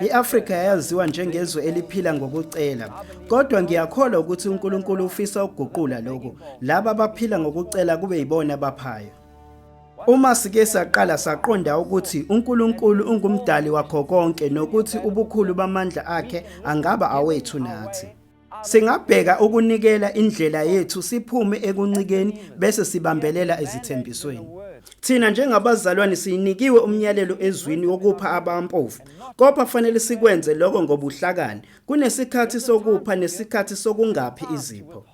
I-Afrika yayaziwa njengezwe eliphila ngokucela, kodwa ngiyakholwa ukuthi uNkulunkulu ufisa ukuguqula lokhu, laba abaphila ngokucela kube yibona abaphayo. Uma sike saqala saqonda ukuthi uNkulunkulu ungumdali wakho konke nokuthi ubukhulu bamandla akhe angaba awethu nathi. Singabheka ukunikela indlela yethu siphume ekuncikeni bese sibambelela ezithembisweni. Thina njengabazalwane siyinikiwe umyalelo ezwini wokupha abampofu, kodwa kufanele sikwenze lokho ngobuhlakani. Kunesikhathi sokupha nesikhathi sokungaphi izipho.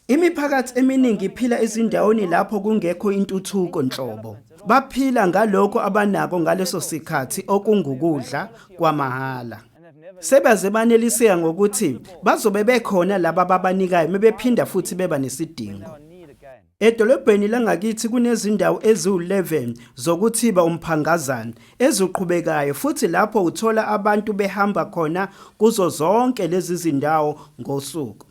Imiphakathi eminingi iphila ezindaweni lapho kungekho intuthuko nhlobo. Baphila ngalokho abanako ngaleso sikhathi okungukudla kwamahhala. Sebaze baneliseka ngokuthi bazobe bekhona laba ababanikayo mebephinda futhi beba nesidingo. Edolobheni langakithi kunezindawo eziwu-11 zokuthiba umphangazane eziqhubekayo futhi lapho uthola abantu behamba khona kuzo zonke lezi zindawo ngosuku.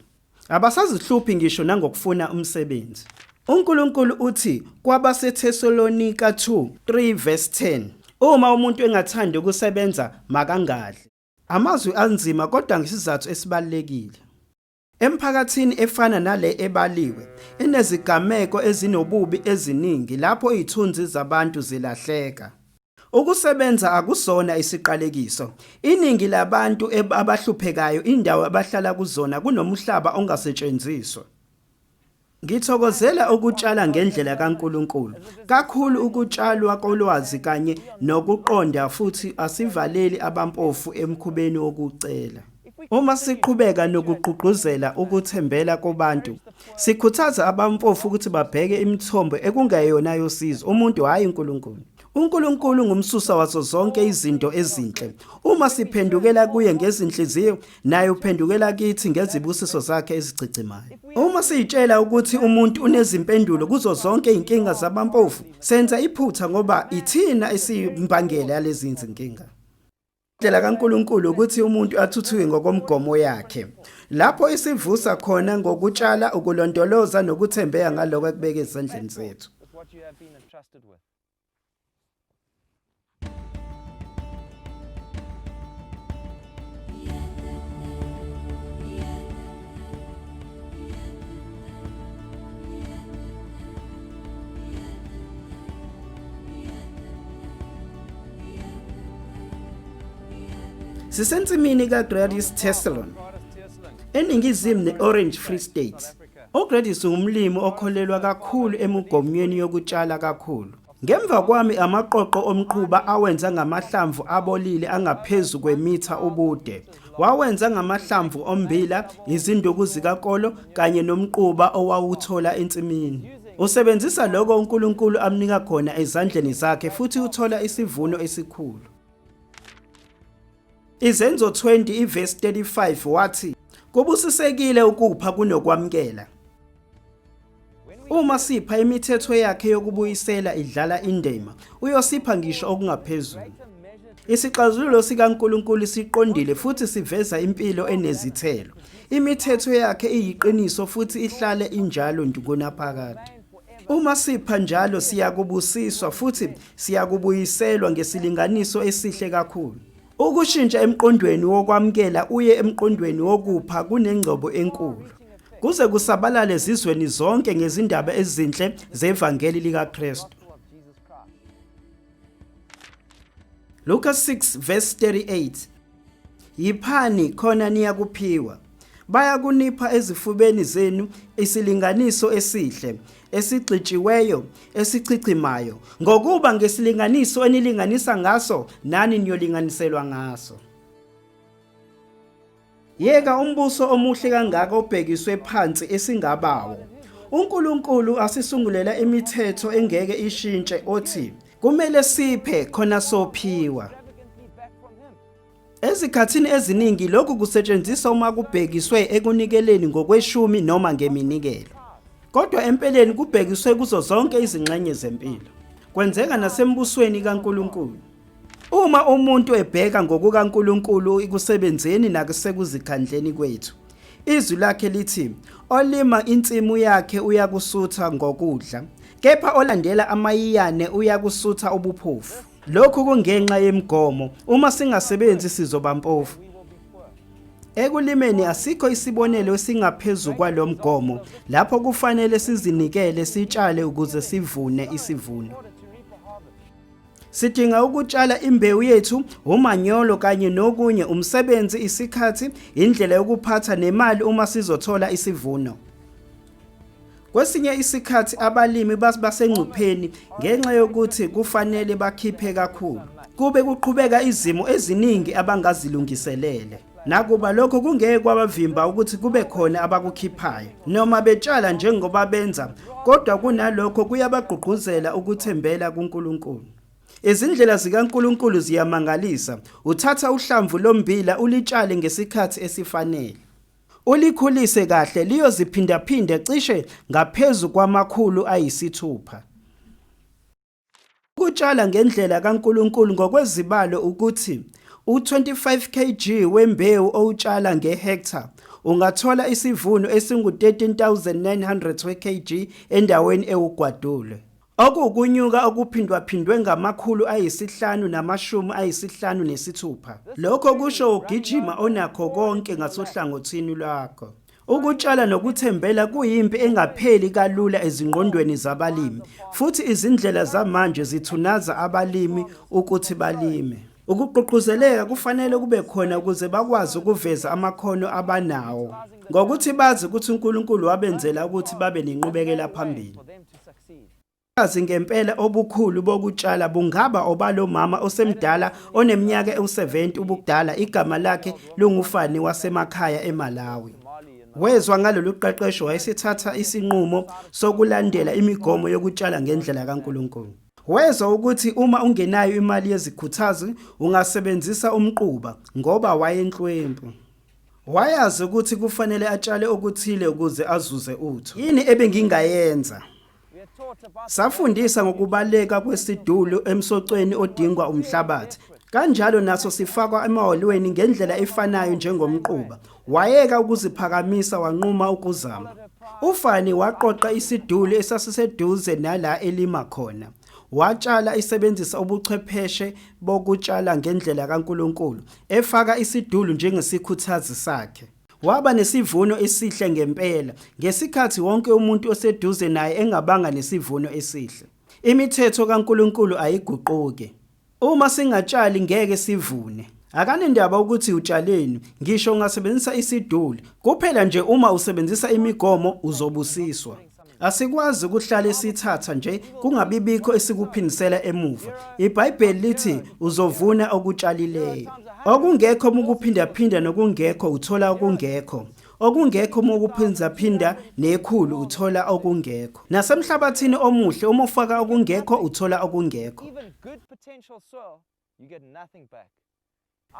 Abasazihluphi ngisho nangokufuna umsebenzi. UNkulunkulu uthi kwabaseThesalonika 2 3 verse 10, uma umuntu engathandi ukusebenza makangadli. Amazwi anzima kodwa ngesizathu esibalulekile. Emphakathini efana nale ebaliwe, enezigameko ezinobubi eziningi lapho izithunzi zabantu zilahleka. Ukusebenza akusona isiqalekiso. Iningi labantu abahluphekayo indawo abahlala kuzona kunomuhlaba ongasetshenziswa. Ngithokozela ukutshala ngendlela kaNkulunkulu. Kakhulu ukutshalwa kolwazi kanye nokuqonda futhi asivaleli abampofu emkhubeni wokucela. Uma siqhubeka nokugqugquzela ukuthembela kubantu, sikhuthaza abampofu ukuthi babheke imithombo ekungeyona yosizo, umuntu hhayi uNkulunkulu. UNkulunkulu ngumsusa wazo zonke izinto ezinhle. Uma siphendukela kuye ngezinhliziyo, naye uphendukela kithi ngezibusiso zakhe ezichichimayo. Uma siyitshela ukuthi umuntu unezimpendulo kuzo zonke izinkinga zabampofu, senza iphutha ngoba ithina esiyimbangela yalezi zinkinga. Indlela kaNkulunkulu ukuthi umuntu athuthuke ngokomgomo yakhe. Lapho isivusa khona ngokutshala, ukulondoloza nokuthembeka ngaloko ekubeke ezandleni zethu. Sisensimini kaGladys Tesselon eningizimu ne-Orange Free State. UGladys ungumlimi okholelwa kakhulu emigomweni yokutshala kakhulu. Ngemva kwami amaqoqo omquba awenza ngamahlamvu abolile angaphezu kwemitha ubude. Wawenza ngamahlamvu ommbila, izinduku zikakolo kanye nomquba owawuthola ensimini. Usebenzisa lokho uNkulunkulu amnika khona ezandleni zakhe futhi uthola isivuno esikhulu. Izenzo 20 ivesi 35 wathi, Kubusisekile ukupha kunokwamukela. Uma sipha imithetho yakhe yokubuyisela idlala indima, uyosipha ngisho okungaphezulu. Isixazululo sikaNkulunkulu siqondile futhi siveza impilo enezithelo. Imithetho yakhe iyiqiniso futhi ihlale injalo ngonaphakade. Uma sipha njalo siyakubusiswa futhi siyakubuyiselwa ngesilinganiso esihle kakhulu. Ukushintsha emqondweni wokwamukela uye emqondweni wokupha kunengcobo enkulu. Kuze kusabalale ezizweni zonke ngezindaba ezinhle zevangeli likaKristu. Luka 6 verse 38 Yiphani khona niyakuphiwa bayakunipha ezifubeni zenu isilinganiso esihle esigxitshiweyo esichichimayo ngokuba ngesilinganiso enilinganisa ngaso nani niyolinganiselwa ngaso Yeka umbuso omuhle kangaka obhekiswe phansi esingabawo. UNkulunkulu asisungulela imithetho engeke ishintshe othi kumele siphe khona sophiwa. Ezikhathini eziningi lokhu kusetshenziswa uma kubhekiswe ekunikeleni ngokweshumi noma ngeminikelo. Kodwa empeleni kubhekiswe kuzo zonke izingxenye zempilo. Kwenzeka nasembusweni kaNkulunkulu. Uma umuntu ebheka ngokukaNkulunkulu ekusebenzeni nakusekuzikhandleni kwethu, izwi lakhe lithi, olima insimu yakhe uyakusutha ngokudla, kepha olandela amayiyane uyakusutha ubuphofu. Lokhu kungenxa yemigomo, uma singasebenzi sizoba mpofu. Ekulimeni asikho isibonelo esingaphezu kwalo mgomo lapho kufanele sizinikele sitshale ukuze sivune isivuno. Sidinga ukutshala imbewu yethu, umanyolo kanye nokunye, umsebenzi, isikhathi, indlela yokuphatha nemali uma sizothola isivuno. Kwesinye isikhathi abalimi basengcupheni ngenxa yokuthi kufanele bakhiphe kakhulu. Kube kuqhubeka izimo eziningi abangazilungiselele. Nakuba lokho kungeke kwabavimba ukuthi kube khona abakukhiphayo noma betshala njengoba benza, kodwa kunalokho kuyabagqugquzela ukuthembela kuNkulunkulu. Izindlela zikaNkulunkulu ziyamangalisa. Uthatha uhlamvu lommbila ulitshale ngesikhathi esifanele. Ulikhulise kahle liyoziphindaphinda cishe ngaphezu kwama-600. Ukutshala ngendlela kaNkulunkulu ngokwezibalo ukuthi u-25 kg wembewu owutshala ngehektha ungathola isivuno esingu-13 900 we-kg endaweni ewugwadule. Okuwukunyuka okuphindwaphindwe ngama-556. Lokho kusho ugijima onakho konke ngasohlangothini lwakho. Ukutshala nokuthembela kuyimpi engapheli kalula ezingqondweni zabalimi futhi izindlela zamanje zithunaza abalimi ukuthi balime. Ukugqugquzeleka kufanele kube khona ukuze bakwazi ukuveza amakhono abanawo ngokuthi bazi ukuthi uNkulunkulu wabenzela ukuthi babe nenqubekela phambili. Ubufakazi ngempela obukhulu bokutshala bungaba obalomama osemdala oneminyaka ewu-70 ubudala igama lakhe linguFani wasemakhaya eMalawi. Wezwa ngalolu qeqesho wayesethatha isinqumo sokulandela imigomo yokutshala ngendlela kaNkulunkulu. Wezwa ukuthi uma ungenayo imali yezikhuthazi ungasebenzisa umquba ngoba wayenhlwempu. Wayazi ukuthi kufanele atshale okuthile ukuze azuze utho. Yini ebengingayenza? Safundisa ngokubaleka kwesidulu emsocweni odingwa umhlabathi. Kanjalo naso sifakwa emahholweni ngendlela efanayo njengomquba. Wayeka ukuziphakamisa wanquma ukuzama. UFani waqoqa isiduli esasiseduze nala elima khona. Watshala esebenzisa ubuchwepheshe bokutshala ngendlela kaNkulunkulu, efaka isidulu njengesikhuthazi sakhe. Waba nesivuno esihle ngempela, ngesikhathi wonke umuntu oseduze naye engabanga nesivuno esihle. Imithetho kaNkulunkulu ayiguquki. Uma singatshali ngeke sivune. Akanendaba ukuthi utshaleni, ngisho ungasebenzisa isiduli, kuphela nje uma usebenzisa imigomo uzobusiswa. Asikwazi ukuhlale sithatha nje kungabibikho esikuphindisela emuva. IBhayibheli lithi uzovuna okutshalileyo. Okungekho mukuphindaphinda nokungekho uthola okungekho. Okungekho mukuphindaphinda nekhulu uthola okungekho. Nasemhlabathini omuhle uma ufaka okungekho uthola okungekho.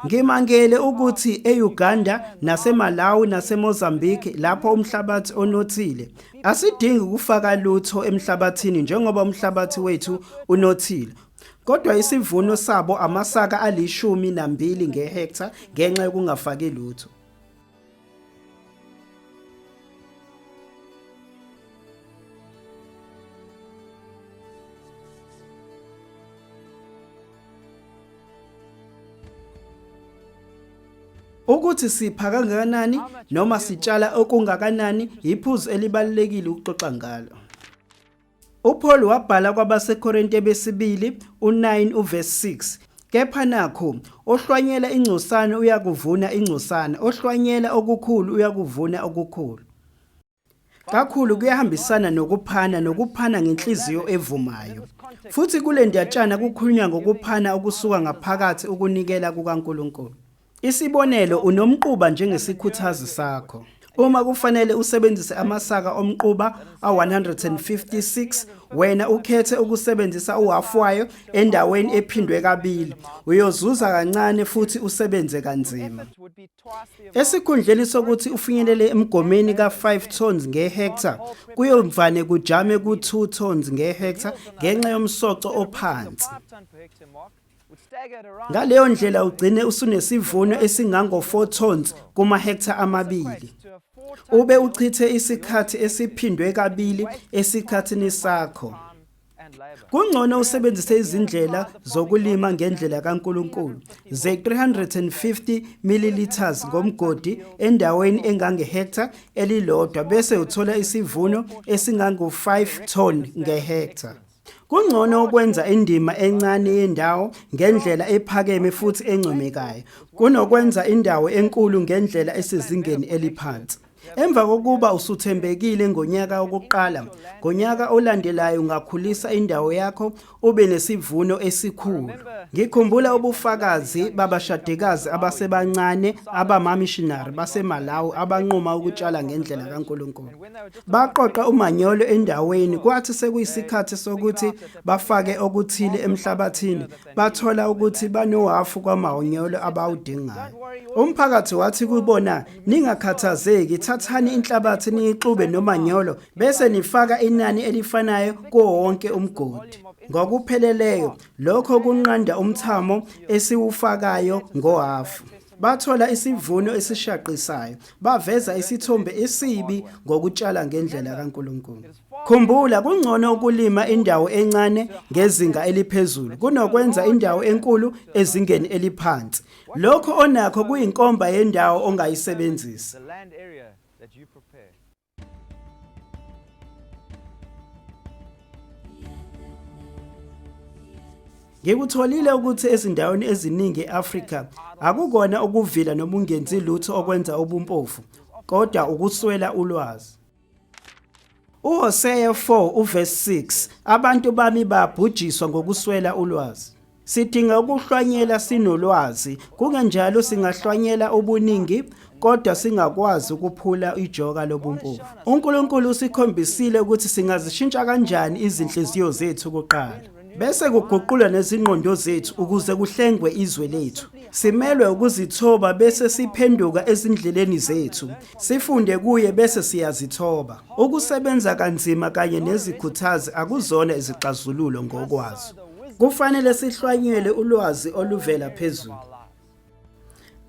Ngimangele ukuthi e-Uganda naseMalawi naseMozambique lapho umhlabathi onothile asidingi ukufaka lutho emhlabathini njengoba umhlabathi wethu unothile kodwa isivuno sabo amasaka ali-12 ngehektha ngenxa yokungafaki lutho. Ukuthi sipha kangakanani noma sitshala okungakanani yiphuzu elibalulekile ukuxoxa ngalo. UPaul wabhala kwabaseKorinte besibili u-9 uvesi 6 Kepha nakhu, ohlwanyela ingcosana uyakuvuna ingcosana, ohlwanyela okukhulu uyakuvuna okukhulu. Kakhulu kuyahambisana nokuphana nokuphana ngenhliziyo evumayo. Futhi kule ndatshana kukhulunywa ngokuphana okusuka ngaphakathi ukunikela kukaNkulunkulu. Isibonelo, unomquba njengesikhuthazi sakho. Uma kufanele usebenzise amasaka omquba a-156, wena ukhethe ukusebenzisa uhhafu wayo endaweni ephindwe kabili, uyozuza kancane futhi usebenze kanzima. Esikhundleni sokuthi ufinyelele emgomeni ka-5 tons ngehektha, kuyovane kujame ku-2 tons ngehektha ngenxa yomsoco ophansi. Ngaleyo ndlela ugcine usunesivuno esingango-4 tons kumahektha amabili. Ube uchithe isikhathi esiphindwe kabili esikhathini sakho. Kungcono usebenzise izindlela zokulima ngendlela kaNkulunkulu ze-350 ml ngomgodi endaweni engangehektha elilodwa bese uthola isivuno esingango-5 ton ngehektha. Kungcono ukwenza indima encane yendawo ngendlela ephakeme futhi encomekayo kunokwenza indawo enkulu ngendlela esezingeni eliphansi. Emva kokuba usuthembekile ngonyaka wokuqala, ngonyaka olandelayo ungakhulisa indawo yakho ube nesivuno esikhulu. Ngikhumbula ubufakazi babashadikazi abasebancane abamamishinari baseMalawi abanquma ukutshala ngendlela kaNkulunkulu. Baqoqa umanyolo endaweni kwathi sekuyisikhathi sokuthi bafake okuthile emhlabathini bathola ukuthi banohafu kwamanyolo abawudingayo. Umphakathi wathi kubona ningakhathazeki thathani inhlabathi niyixube nomanyolo bese nifaka inani elifanayo kuwo wonke umgodi. Ngokupheleleyo lokho kunqanda umthamo esiwufakayo ngohafu. Bathola isivuno esishaqisayo, baveza isithombe esibi ngokutshala ngendlela kaNkulunkulu. Khumbula, kungcono ukulima indawo encane ngezinga eliphezulu kunokwenza indawo enkulu ezingeni eliphansi. Lokho onakho kuyinkomba yendawo ongayisebenzisa. Ngikutholile ukuthi ezindaweni eziningi e-Afrika akukona ukuvila noma ungenzi lutho okwenza ubumpofu, kodwa ukuswela ulwazi. UHoseya 4 uverse 6 abantu bami babhujiswa ngokuswela ulwazi. Sidinga ukuhlwanyela sinolwazi, kungenjalo singahlwanyela ubuningi kodwa singakwazi ukuphula ijoka lobumpofu. UNkulunkulu usikhombisile ukuthi singazishintsha kanjani izinhliziyo zethu kuqala, bese kuguqulwa nezingqondo zethu ukuze kuhlengwe izwe lethu. Simelwe ukuzithoba bese siphenduka ezindleleni zethu, sifunde kuye bese siyazithoba. Ukusebenza kanzima kanye nezikhuthazi akuzona izixazululo ngokwazo. Kufanele sihlwanyele ulwazi oluvela phezulu.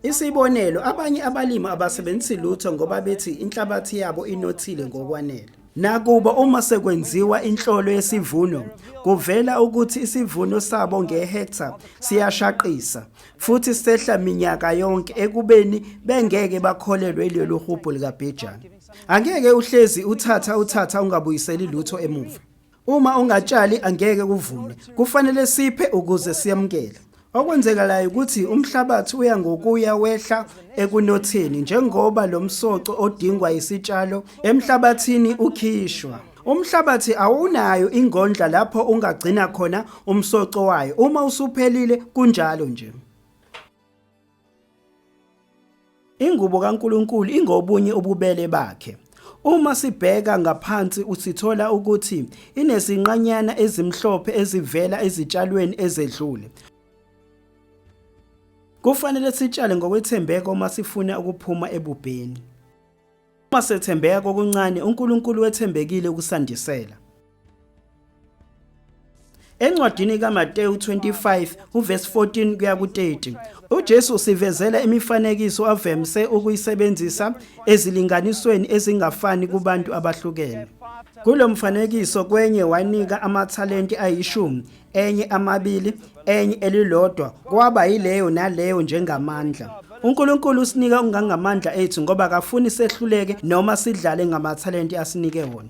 Isibonelo, abanye abalimi abasebenzisi lutho ngoba bethi inhlabathi yabo inothile ngokwanele. Nakuba uma sekwenziwa inhlolo yesivuno kuvela ukuthi isivuno sabo ngehektha siyashaqisa futhi sehla minyaka yonke ekubeni bengeke bakholelwe ilolu hubhu likabhejane. Angeke uhlezi uthatha uthatha ungabuyiseli lutho emuva. Uma ungatshali angeke kuvune. Kufanele siphe ukuze siyamukele. Okwenzekalayo ukuthi umhlabathi uya ngokuya wehla ekunotheni njengoba lo msoco odingwa isitshalo emhlabathini ukhishwa. Umhlabathi awunayo ingondla lapho ungagcina khona umsoco wayo. Uma usuphelile kunjalo nje. Ingubo kaNkulunkulu ingobunye ububele bakhe. Uma sibheka ngaphansi usithola ukuthi inezinqanyana ezimhlophe ezivela ezitshalweni ezedlule. Kufanele sitshale ngokwethembeka uma sifuna ukuphuma ebubheni. Uma sethembeka kokuncane, uNkulunkulu wethembekile ukusandisela. Encwadini kaMateyu 25 uverse 14 kuya ku-30, uJesu usivezela imifanekiso avemse ukuyisebenzisa ezilinganisweni ezingafani kubantu abahlukene. Kulo mfanekiso kwenye wanika amathalenti ayishumi, enye amabili, enye elilodwa, kwaba yileyo naleyo njengamandla. UNkulunkulu usinika okungangamandla ethu ngoba akafuni sehluleke noma sidlale ngamathalenti asinike wona.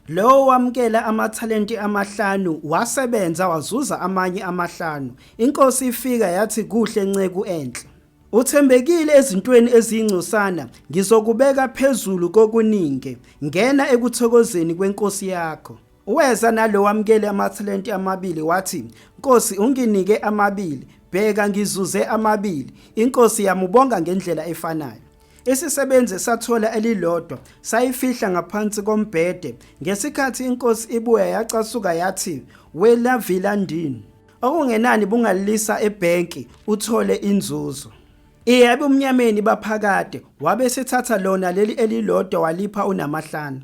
Lowo wamukela amathalenti amahlanu wasebenza wazuza amanye amahlanu. Inkosi ifika yathi kuhle nceku enhle. Uthembekile ezintweni eziyingcosana, ngizokubeka phezulu kokuningi. Ngena ekuthokozeni kwenkosi yakho. Weza nalo wamukele amathalenti amabili wathi, Nkosi unginike amabili, bheka ngizuze amabili. Inkosi yamubonga ngendlela efanayo. Isisebenzi sathola elilodwa sayifihla ngaphansi kombhede. Ngesikhathi inkosi ibuya yacasuka yathi, Wena vila ndini, okungenani bungalisa ebhenki uthole inzuzo. Iya ebumnyameni baphakade. Wabe esethatha lona leli elilodwa walipha unamahlanu.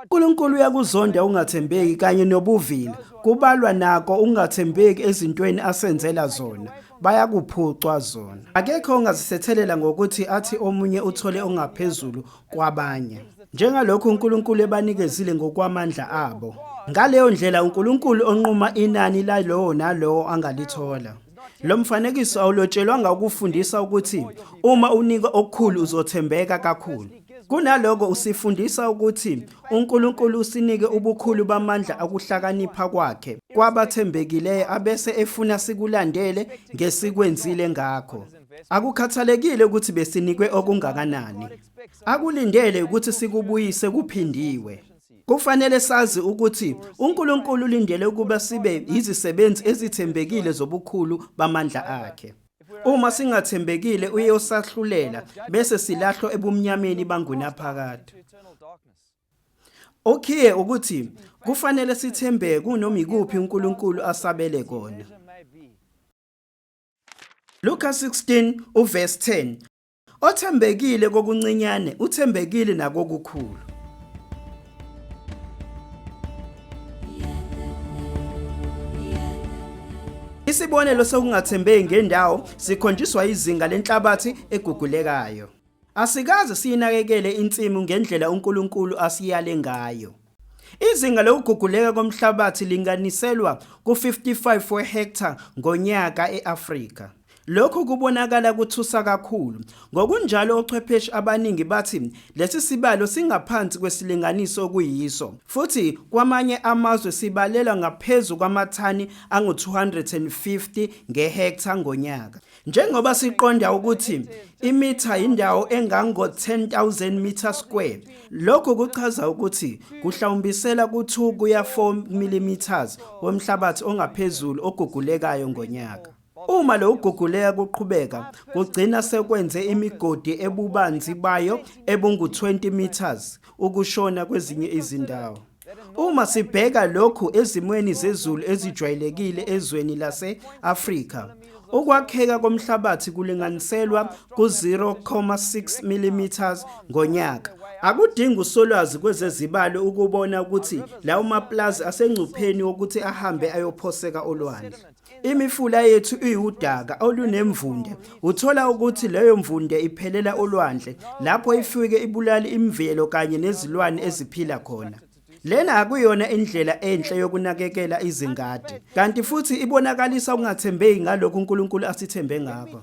UNkulunkulu uyakuzonda ukungathembeki kanye nobuvila, kubalwa nako ukungathembeki ezintweni asenzela zona, bayakuphucwa zona. Akekho ongazithethelela ngokuthi athi omunye uthole okungaphezulu kwabanye. Njengalokhu uNkulunkulu ebanikezile ngokwamandla abo. Ngaleyo ndlela uNkulunkulu onquma inani lalowo nalowo angalithola. Lo mfanekiso awulotshelwanga ukufundisa ukuthi uma unikwa okukhulu uzothembeka kakhulu. Kunaloko usifundisa ukuthi uNkulunkulu usinike ubukhulu bamandla akuhlakanipha kwakhe kwabathembekileyo abese efuna sikulandele ngesikwenzile ngakho. Akukhathalekile ukuthi besinikwe okungakanani. Akulindele ukuthi sikubuyise kuphindiwe. Kufanele sazi ukuthi uNkulunkulu ulindele ukuba sibe yizisebenzi ezithembekile zobukhulu bamandla akhe. Uma singathembekile uyosahlulela bese silahlwa ebumnyameni bangunaphakade. Okhiye ukuthi kufanele sithembeke kunoma ikuphi uNkulunkulu asabele kona. Luka 16 uverse 10 Othembekile kokuncinyane uthembekile nakokukhulu. Isibonelo sokungathembeki ngendawo sikhonjiswa izinga lenhlabathi egugulekayo. Asikaze siyinakekele insimu ngendlela uNkulunkulu asiyale ngayo. Izinga lokuguguleka komhlabathi linganiselwa ku-55 wehektha ngonyaka e-Afrika. Lokhu kubonakala kuthusa kakhulu. Ngokunjalo ochwepheshe abaningi bathi lesi sibalo singaphansi kwesilinganiso okuyiso, futhi kwamanye amazwe sibalelwa ngaphezu kwamathani angu-250 ngehektha ngonyaka. Njengoba siqonda ukuthi imitha indawo engango-10,000 meter square, lokhu kuchaza ukuthi kuhlawumbisela ku-2 kuya 4 mm womhlabathi ongaphezulu ogugulekayo ngonyaka. Uma lo kuguguleka kuqhubeka, kugcina sekwenze imigodi ebubanzi bayo ebungu-20 meters ukushona kwezinye izindawo. Uma sibheka lokhu ezimweni zezulu ezijwayelekile ezweni lase-Afrika, ukwakheka komhlabathi kulinganiselwa ku-0.6 mm ngonyaka. Akudingi usolwazi kwezezibalo ukubona ukuthi lawo mapulazi asengcupheni yokuthi ahambe ayophoseka olwandle. Imifula yethu iwudaka olunemvunde. Uthola ukuthi leyo mvunde iphelela olwandle lapho ifike ibulale imvelo kanye nezilwane eziphila khona. Lena akuyona indlela enhle yokunakekela izingadi, kanti futhi ibonakalisa ukungathembeki ngalokhu uNkulunkulu asithembe ngakho.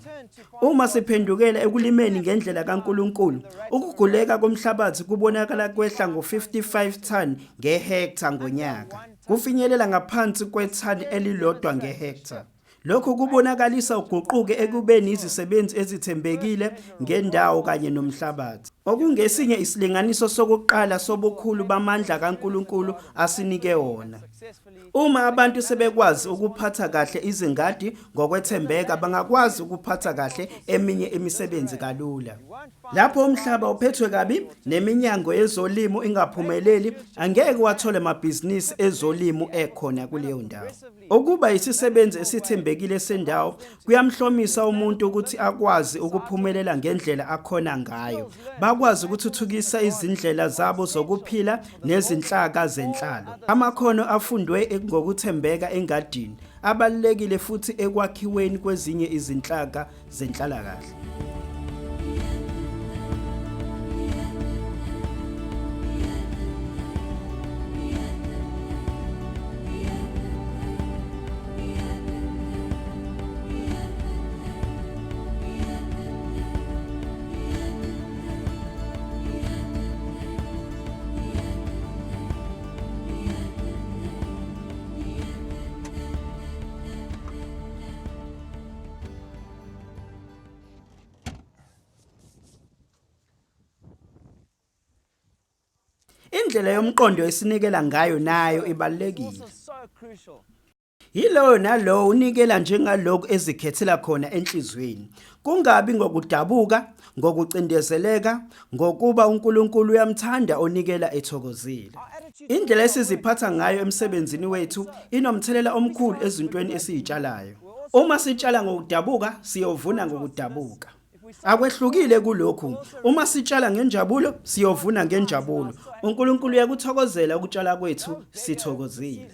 Uma siphendukela ekulimeni ngendlela kaNkulunkulu, ukuguleka komhlabathi kubonakala kwehla ngo-55 ton ngehektha ngonyaka. Kufinyelela ngaphansi kwethani elilodwa ngehektha. Lokhu kubonakalisa uguquke ekubeni izisebenzi ezithembekile ngendawo kanye nomhlabathi, okungesinye isilinganiso sokuqala sobukhulu bamandla kaNkulunkulu asinike wona. Uma abantu sebekwazi ukuphatha kahle izingadi ngokwethembeka, bangakwazi ukuphatha kahle eminye imisebenzi kalula. Lapho umhlaba uphethwe kabi neminyango yezolimo ingaphumeleli, angeke wathole mabhizinisi ezolimo ekhona kuleyo ndawo. Ukuba isisebenzi esithembekile sendawo kuyamhlomisa umuntu ukuthi akwazi ukuphumelela ngendlela akhona ngayo. Bakwazi ukuthuthukisa izindlela zabo zokuphila nezinhlaka zenhlalo. Amakhono afundwe ngokuthembeka engadini abalulekile futhi ekwakhiweni kwezinye izinhlaka zenhlalakahle. Indlela yomqondo esinikela ngayo nayo ibalulekile. Yiloyo nalowo unikela njengalokhu ezikhethela khona enhliziyweni, kungabi ngokudabuka, ngokucindezeleka, ngokuba uNkulunkulu uyamthanda onikela ethokozile. Indlela esiziphatha ngayo emsebenzini wethu inomthelela omkhulu ezintweni esizitshalayo. Uma sitshala ngokudabuka, siyovuna ngokudabuka. Akwehlukile kulokhu, uma sitshala ngenjabulo, siyovuna ngenjabulo. uNkulunkulu uyakuthokozela ukutshala kwethu sithokozile.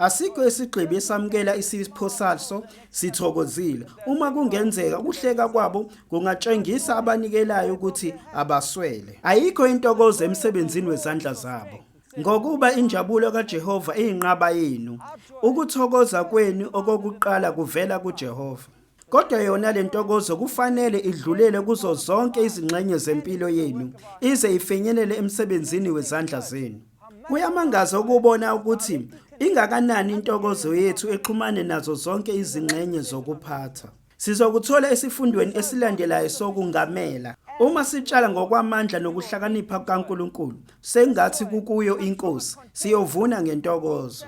Asikho isigqibi esamukela isipho saso sithokozile. Uma kungenzeka, ukuhleka kwabo kungatshengisa abanikelayo ukuthi abaswele. Ayikho intokozo emsebenzini wezandla zabo. Ngokuba injabulo kaJehova iyinqaba yenu, ukuthokoza kwenu okokuqala kuvela kuJehova. Kodwa yona le ntokozo kufanele idlulele kuzo zonke izingxenye zempilo yenu, ize ifinyelele emsebenzini wezandla zenu. Kuyamangaza ukubona ukuthi ingakanani intokozo yethu exhumane nazo zonke izingxenye zokuphatha. Sizokuthola esifundweni esilandelayo sokungamela. Uma sitshala ngokwamandla nokuhlakanipha kukaNkulunkulu, sengathi kukuyo iNkosi, siyovuna ngentokozo.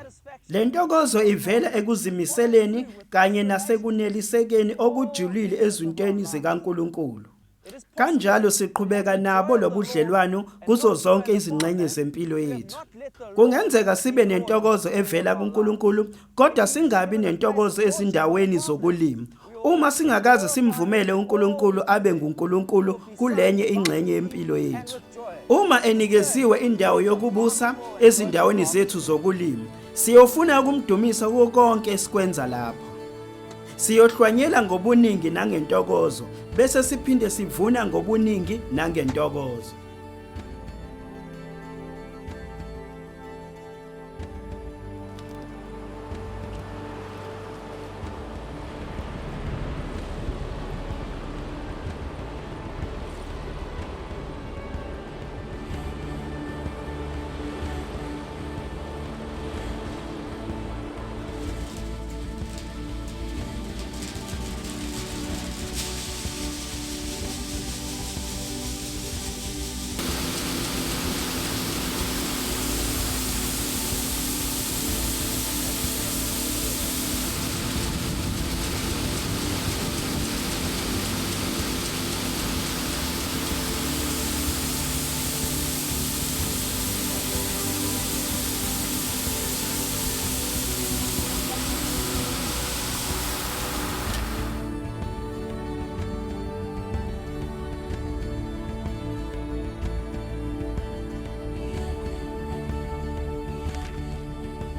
Le ntokozo ivela ekuzimiseleni kanye nasekunelisekeni okujulile ezintweni zikaNkulunkulu. Kanjalo siqhubeka nabo lobudlelwano kuzo zonke izingxenye zempilo yethu. Kungenzeka sibe nentokozo evela kuNkulunkulu kodwa singabi nentokozo ezindaweni zokulima. Uma singakaze simvumele uNkulunkulu abe nguNkulunkulu kulenye ingxenye yempilo yethu. Uma enikeziwe indawo yokubusa ezindaweni zethu zokulima, siyofuna ukumdumisa kuko konke esikwenza lapho. Siyohlwanyela ngobuningi nangentokozo, bese siphinde sivuna ngobuningi nangentokozo.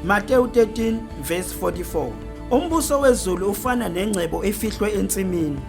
Mateyu 13 verse 44. Umbuso wezulu ufana nengcebo efihlwe ensimini.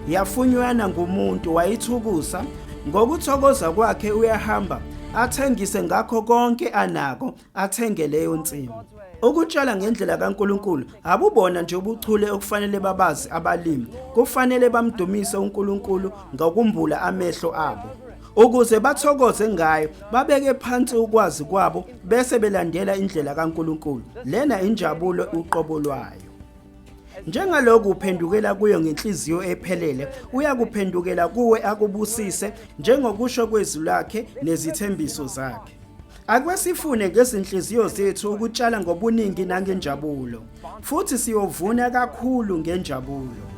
Yafunywana ngumuntu wayithukusa, ngokuthokoza kwakhe uyahamba athengise ngakho konke anako athenge leyo nsimu. Ukutshala ngendlela kaNkulunkulu abubona nje ubuchule okufanele babazi abalimi, kufanele bamdumise uNkulunkulu ngokumbula amehlo abo. Ukuze bathokoze ngayo, babeke phansi ukwazi kwabo bese belandela indlela kaNkulunkulu. Lena injabulo uqobo lwayo. Njengalokhu uphendukela kuyo ngenhliziyo ephelele, uyakuphendukela kuwe akubusise njengokusho kwezwi lakhe nezithembiso zakhe. Ake sifune ngezinhliziyo zethu ukutshala ngobuningi nangenjabulo, futhi siyovuna kakhulu ngenjabulo.